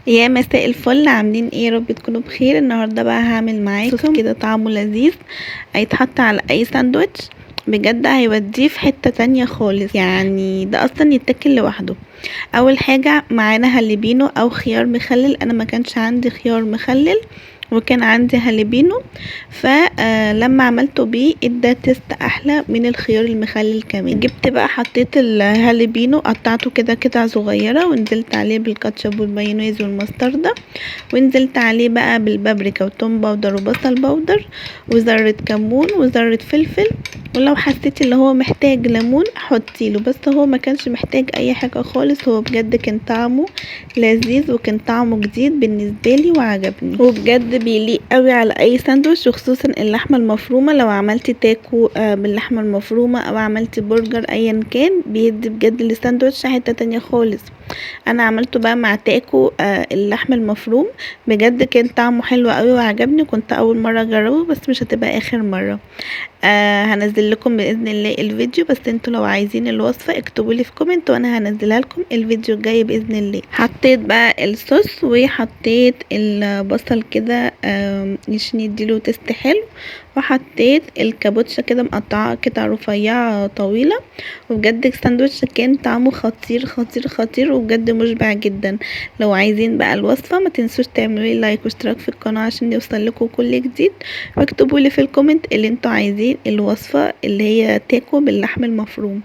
يا مساء الفل، عاملين ايه؟ يا رب تكونوا بخير. النهارده بقى هعمل معاكم كده طعمه لذيذ، هيتحط على اي ساندوتش، بجد هيوديه في حتة تانية خالص، يعني ده اصلا يتاكل لوحده. اول حاجة معانا هالبينو او خيار مخلل. انا ما كانش عندي خيار مخلل وكان عندي هالبينو، فلما عملته بيه ادى taste احلى من الخيار المخلل كمان. جبت بقى حطيت الهالبينو، قطعته كده قطع صغيرة، ونزلت عليه بالكاتشب والمايونيز والمستردة، ونزلت عليه بقى بالبابريكا وتوم powder وبصل powder وذره كمون وذره فلفل، ولو حسيتي اللي هو محتاج ليمون حطيله، بس هو ما كانش محتاج اي حاجة خالص. هو بجد كان طعمه لذيذ وكان طعمه جديد بالنسبة لي وعجبني، وبجد بيليق قوي على اي ساندوتش، وخصوصا اللحمة المفرومه. لو عملتي تاكو باللحمه المفرومه او عملتي برجر ايا كان، بيدي بجد للساندوتش حتة تانية خالص. انا عملته بقى مع تاكو اللحم المفروم، بجد كان طعمه حلو قوي وعجبني، كنت اول مرة اجربه بس مش هتبقى اخر مرة. هنزل لكم باذن الله الفيديو، بس انتوا لو عايزين الوصفة اكتبوا لي في comment وانا هنزلها لكم الفيديو الجاي باذن الله. حطيت بقى الصوص وحطيت البصل كده عشان يديله taste حلو، وحطيت الكابوتشا كده مقطعه قطع رفيعة طويلة، وبجد الساندوتش كان طعمه خطير خطير خطير، وبجد مشبع جدا. لو عايزين بقى الوصفة ما تنسوش تعملوا لي like واشتراك في القناة عشان يوصل لكم كل جديد، واكتبوا لي في ال comment اللي انتوا عايزين الوصفة اللي هي تاكو باللحم المفروم.